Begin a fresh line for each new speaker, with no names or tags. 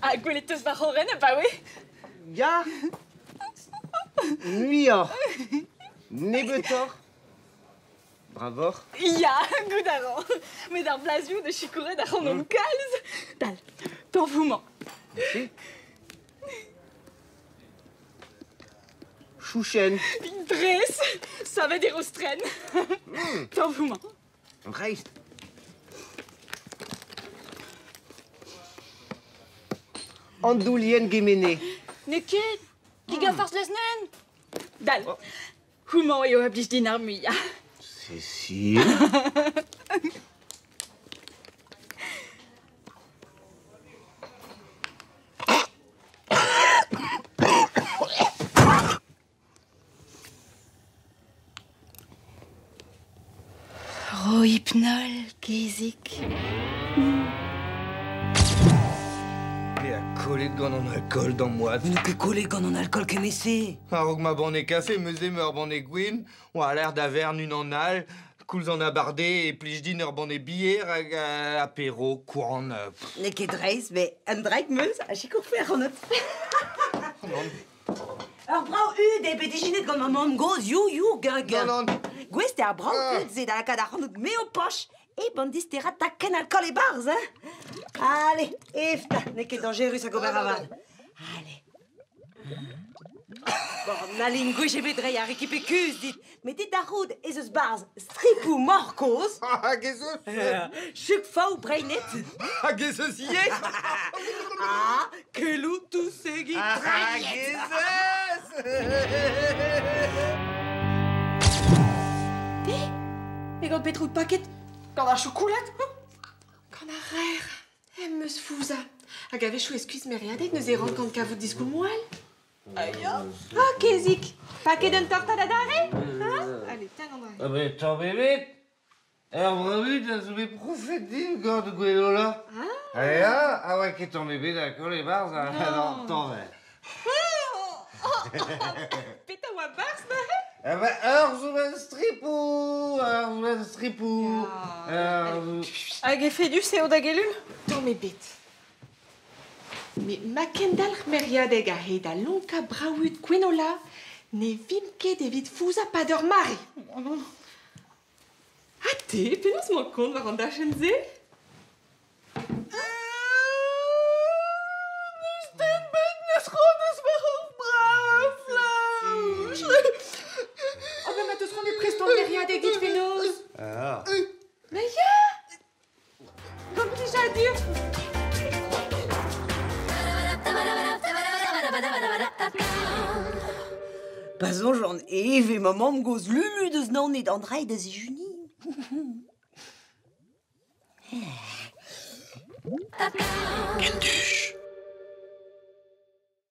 Ha gwelet 'teus va c'horren abaoe?
Ya. Muioc'h. Nebeutoc'h. Bravoc'h.
Ya, goût a ran. Met ar blazioù da sikouret ac'hanomp kalz. Dal, torvoù-mañ.
Merci. Chouchen.
Dres, savet e Rostren. Torvoù-mañ.
Dreist. Andoulien Gemene.
N'eo ket. Digafarz Lesnen. Dal. Houmañ eo a blij din ar muiañ.
Cécile.
Rohypnol, kezeg.
Bezañ kollet gant an alkool d'am oad.
N'eo ket kollet gant an alkool kement-se.
A-raok ma banne kafe 'm eus ur banne gwin, war lerc'h da vern unan all, koulz an abardaez e plij din ur banne bier hag apéro, koan.
N'eo ket dreist, met un draig 'm eus a sikourfe ac'hanout. Ur brav hud eo bet ijinet gant ma mamm-gozh, you, you, gurgur.
Non, non.
Gouest eo ar brav hud-se da lakaat ac'hanout me ho poch hep an disterañ takenn alkool e-barzh, hein? Allez, ev 'ta, n'eo ket dañjerus hag ober avat. Allez. Bon, n'hallin gwech ebet reiñ ar rekipe kuzh dit, met dit da c'hoût ez eus 'barzh stripoù moc'h-kozh.
Hag ez eus.
Chug fav breinet.
Hag ez eus ivez.
Ah, keloù tousegi
Hag ez eus.
Te Me gant petra out paket? Gant ar chokolad? Gant ar rer. Em eus fouzañ. Hag a-wechoù e skuizh meriadeg neuze e rankan kavout diskoulmoù all. Ah ya Ah, Kezig, paket un tortad adarre Hein Allez, tiens, André.
Ah ben, tamm ebet. Ur brud a zo bet profet din gant Gwenola. Ah ya, a oa ket tamm ebet alkool e-barzh, ah, non, tamm.
Petra oa 'barzh neuze?
Eh ben, ur zo ben stripou, ur zo ben stripou. Ur zo...
Hag efedus eo da gelul? Tamm ebet. Met ma kendalc'h meriadeg a-hed al lonkañ brav-hud Gwenola, ne vimp ket evit fouzhañ 'pad ur mare. Ha te, penaos 'mañ kont war an dachenn-se? N'eus den bet n'eus c'hoant eus war ur brav flañch. Oh ben ma teus c'hoant e prest an meriadeg dit fenoz.
Ah.
Mais ya! Gant plijadur!
Pa soñjan eve ma mamm-gozh Lulu deus Naoned an dra da zijuniñ.
Kenduch.